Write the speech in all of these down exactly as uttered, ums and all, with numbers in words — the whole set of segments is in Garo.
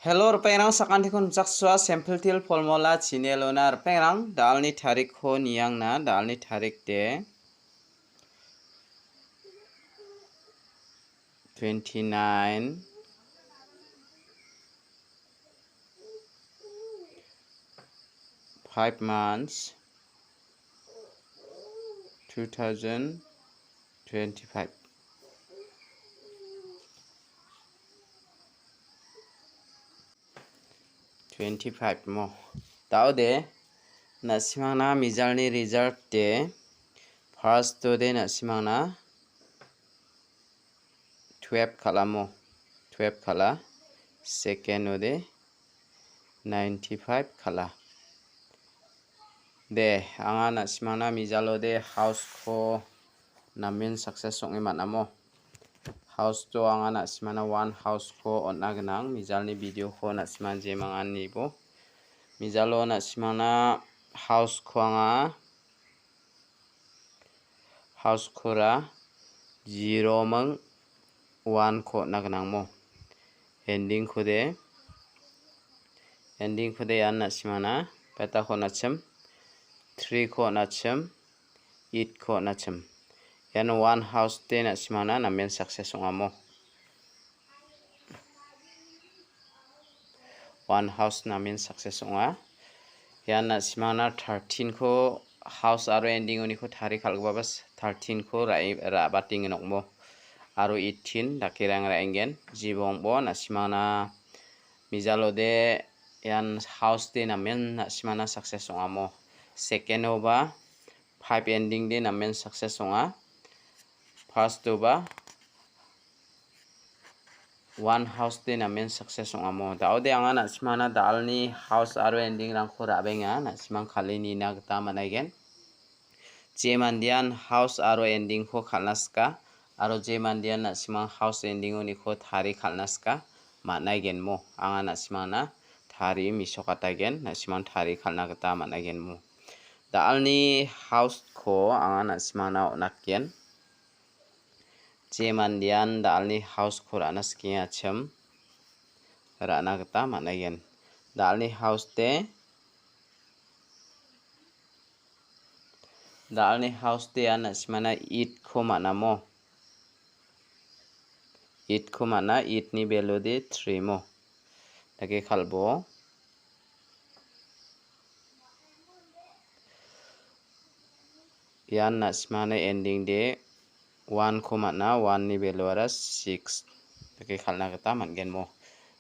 Hello, ripengrang, sakantikon jaksoa sample til polmola chinelona. Ripengrang, dalni tarikko niangna, dalni tarik de twenty-nine, five months, two thousand twenty-five. Twenty-five mo. Daode, na·simangna mijalni result de, first-o de na·simangna twelve kal·amo. Twelve kal·a. Second-o de ninety-five kal·a. De, anga na·simangna mijalode house-ko namen success ong·e man·amo. House-o anga na·simangna one house-ko on·a gnang. Mijalni video-ko na·simang jemanganibo. Mijalo na·simangna house-ko anga house-kora zero ming one-ko on·a gnangmo. Ending-kode, ending-kode ian na·simangna petako on·achim, three-ko on·achim, eight-ko on·achim. Ian one house de na·simangna namen success ong·amo. One house namen success ong·a. Ian na·simangna thirteen-ko house aro ending-oniko tari kal·gipaba thirteen-ko ra·e, ra·batengen ong·mo. Aro eighteen dakerang ra·engen. Jibongbo na·simangna mijalode ian house de namen na·simangna success ong·amo. Second-oba five ending de namen success ong·a. First-oba one house de namen success ong·amo. Daode anga na·simangna dalni house aro ending-rangko ra·benga, na·simang kal·e nina gita man·aigen. Je mandean house aro ending-ko kal·na sika, aro je mandean na·simang house ending-oniko tari kal·na sika, man·aigenmo. Anga na·simangna tari mesokataigen, na·simang tari kal·na gita man·aigenmo. Dalni house-ko anga na·simangna on·atgen. Je mandean dalni house-ko ra·na sikengachim, ra·na gita man·aigen. Dalni house de, dalni house de ian na·simangna eight-ko man·amo. Eight-ko man·a, eight-ni value de three mo. Dake kal·bo. Ian na·simangna ending de one-ko man·a, one-ni value-ara six. Dake kal·na gita man·genmo.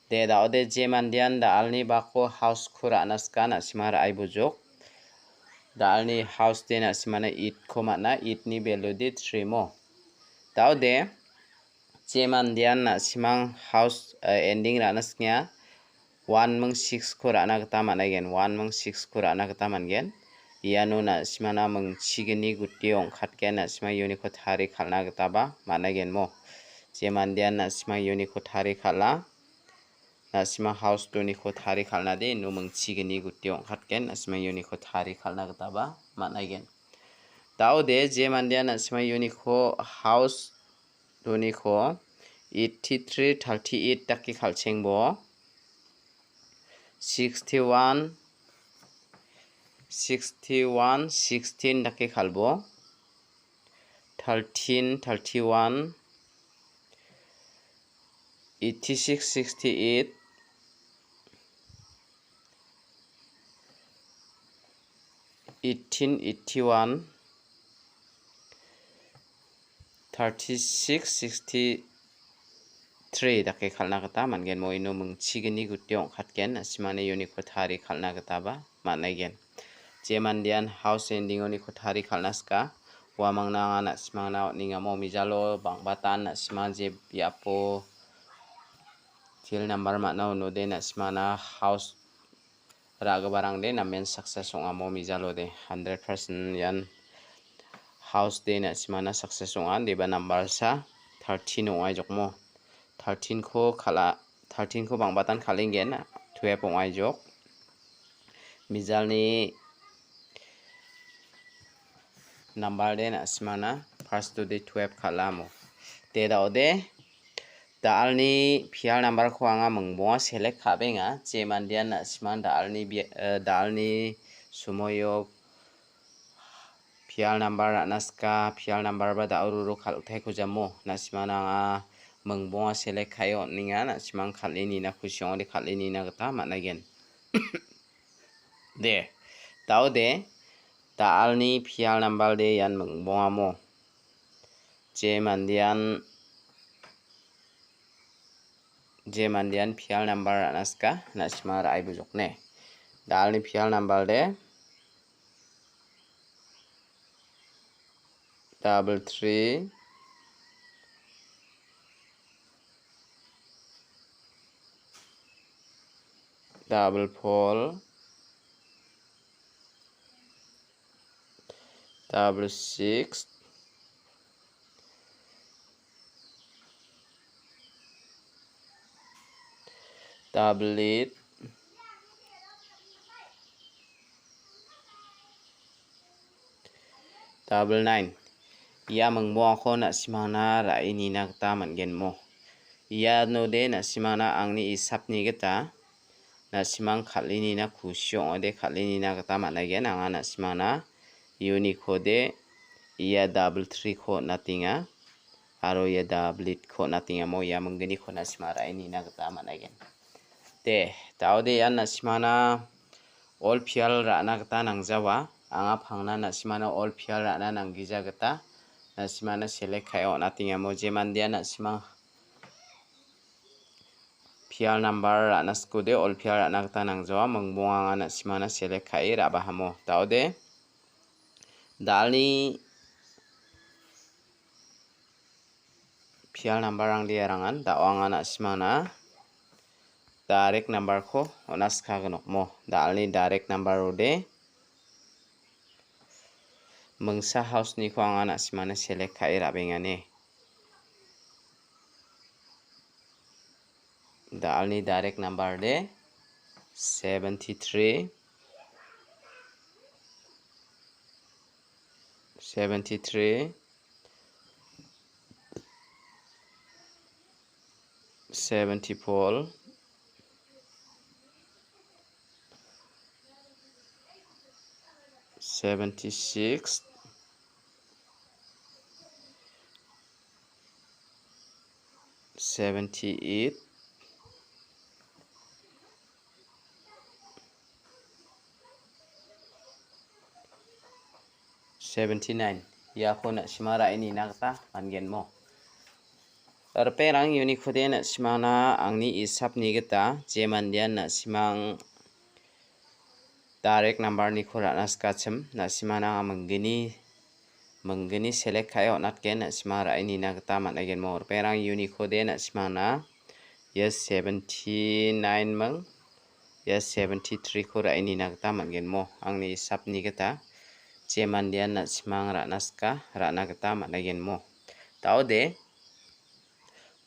De, daode je mandean dalni bako house-ko ra·na sika na·simang ra·ai bujok. Dalni house de na·simangna eight-ko man·a, eight-ni value de three mo. Daode, je mandean na·simang house, eh, ending ra·na sikenga, one ming six-ko ra·na gita man·aigen, one ming six-ko ra·na gita man·gen. Iano na·simangna mingchigni guti ong·katgen, na·simang uniko tari kal·na gitaba man·aigenmo. Je mandean na·simang uniko tari kal·a, na·simang house doniko tari kal·nade, ino mingchigni guti ong·katgen, na·simang uniko tari kal·na gitaba man·aigen. Daode, je mandean na·simang uniko house doniko eighty-three, thirty-eight dake kal·chengbo. Sixty-one, sixty-one, sixteen dake kal·bo. Thirteen, thirty-one, eighty-six, sixty-eight, eighteen, eighty-one, thirty-six, sixty-three dake kal·na gita man·gen. Mo ino mingchigni guti ong·katgen, na·simangni uniko tari kal·na gitaba man·aigen. Je mandean house ending-oniko tari kal·na sika, uamangna anga na·simangna on·enga. Mo mijalo bang·batan na·simang je biapo til nambar man·a onode na·simangna house ra·giparangde namen success ong·a. Mo mijalode hundred percent ian house de na·simangna success ong·a. Deba nambar sa thirteen ong·aijokmo. Thirteen-ko kal·a, thirteen-ko bang·batan kal·engen, twelve ong·aijok. Mijalni nambar de na·simangna first-ode twelve kal·amo. De daode Da·alni pial number-ko anga mingbonga select ka·benga. Je mandean na·simang da·alni bia-, eh, da·alni sumoio pial number ra·na sika, pial number ba da·o ruro kal·taiko jamo. Na·simangna anga mingbonga select ka·e on·enga. Na·simang kal·e nina kusi ong·ode kal·e nina gita man·aigen. De, da·ode, da·alni pial number de ian mingbongamo. Je mandean, je mandean pial number ra·na sika, na·sima ra·ai bujokne. Da·alni pial number de double three, double four, double six, double eight, double nine. Ia mingbongako na·simangna ra·e nina gita man·genmo. Ianode na·simangna angni isapni gita na·simang kal·e nina kusi ong·ode kal·e nina gita man·aigen. Anga na·simangna unikode ia double three-ko on·atenga. Aro ia double eight-ko on·atengamo ia mingginiko na·sima ra·e nina gita man·aigen. De, da·ode ian na·simana all pial ra·na gita nangjawa. Anga pangna na·simana all pial ra·na nanggija gita na·simana select ka·e on·atengamo je mandean na·sima pial number ra·na sikode all pial ra·na gita nangjawa. Mingbonga anga na·simana select ka·e ra·bahamo. Da·ode da·alni pial number-rangde arangan da·o anga na·simana direct number-ko on·a sika gnokmo. Da·alni direct number-ode mingsa house-niko anga na·simana select ka·e ra·bengane. Da·alni direct number de seventy-three, seventy-three, seventy-four, seventy-six, seventy-eight, seventy-nine. Iako na·sima ra·e nina gita man·genmo. Ripengrang uniko de na·simana angni isapni gita je mandean na·simang direct number-niko ra·na sikachim, na·simana anga minggni, minggni select ka·e on·atgen, na·sima ra·e nina gita man·aigenmo. Ripengrang uniko de na·simana ia seventy-nine ming, ia seventy-three-ko ra·e nina gita man·genmo. Angni isapni gita je mandean na·simang ra·na sika, ra·na gita man·aigenmo. Da·ode,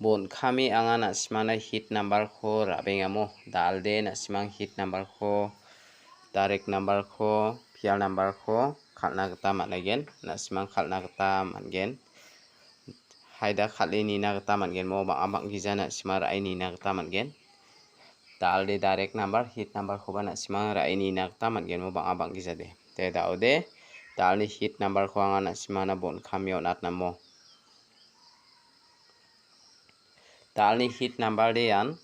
bon·kami anga na·simana hit number-ko ra·bengamo. Da·alde na·simang hit number-ko, direct number-ko, pial number-ko kal·na gita man·aigen. Na·simang kal·na gita man·gen. Haida kal·e nina gita man·genmo, bang·a bang·gija na·sima ra·e nina gita man·gen. Da·alde direct number, hit number-koba na·simang ra·e nina gita man·genmo, bang·a bang·gijade. Te da·ode, da·alni hit number-ko anga na·simana bon·kami on·atnamo. Da·alni hit number de ian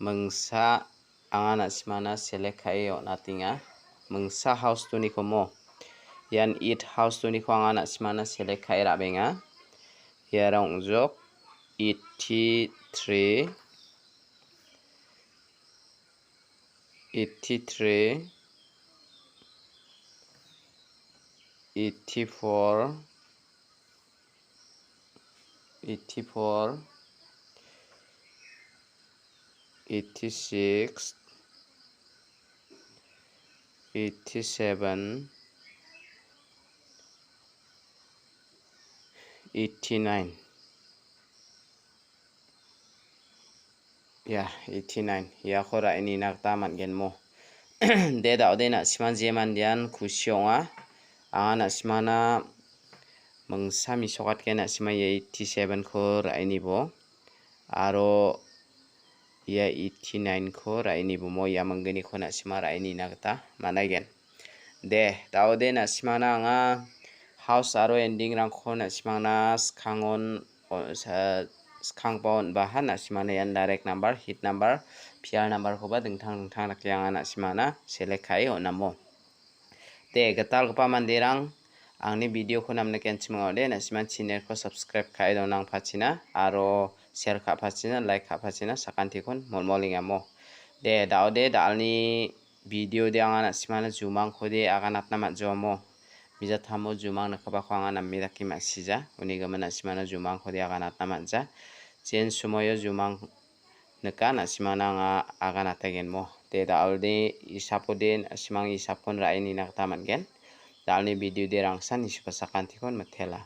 mingsa anga na·simana select ka·e on·atenga. Mingsa house two-nikomo. Ian eight house two-niko anga na·simana select ka·e ra·benga. Iara ong·jok eighty-three, eighty-three, eighty-four, eighty-four, eighty-six, eighty-seven, eighty-nine. Ya, eighty-nine. Iako ra·e nina gita man·genmo. De da·ode na·sima je mandean kusi ong·a. Anga na·simana mingsa misokatgen na·sima ia eighty-seven-ko ra·e nibo. Aro ia eighty-nine-ko ra·e nibomo ia manggniko na·sima ra·e nina gita man·aigen. De, da·ode na·simana anga house aro ending-rangko na·simana skangon o-, sa-, skangba on·baha na·simana ian direct number, hit number, P R number-koba dingtang dingtang dake anga na·simana select ka·e on·amo. De, gitalgipa manderang, angni video-ko namnikenchim ong·ode, na·siman channel-ko subscribe ka·e donangpachina, aro share ka·pachina, like ka·pachina, sakantikon molmolengamo. De, da·ode, da·alni video de anga na·simana jumangkode aganatna man·jawamo. Mijatamo jumang nikgipako anga name dake ma·sija. Unigimin na·simana jumangkode aganatna man·ja. Jen sumoio jumang nika na·simana anga aganatagenmo. De, da·alni isapode na·simang isapkon ra·e nina gita man·gen. Da·alni video de rangsan isipa sakantikon mitela.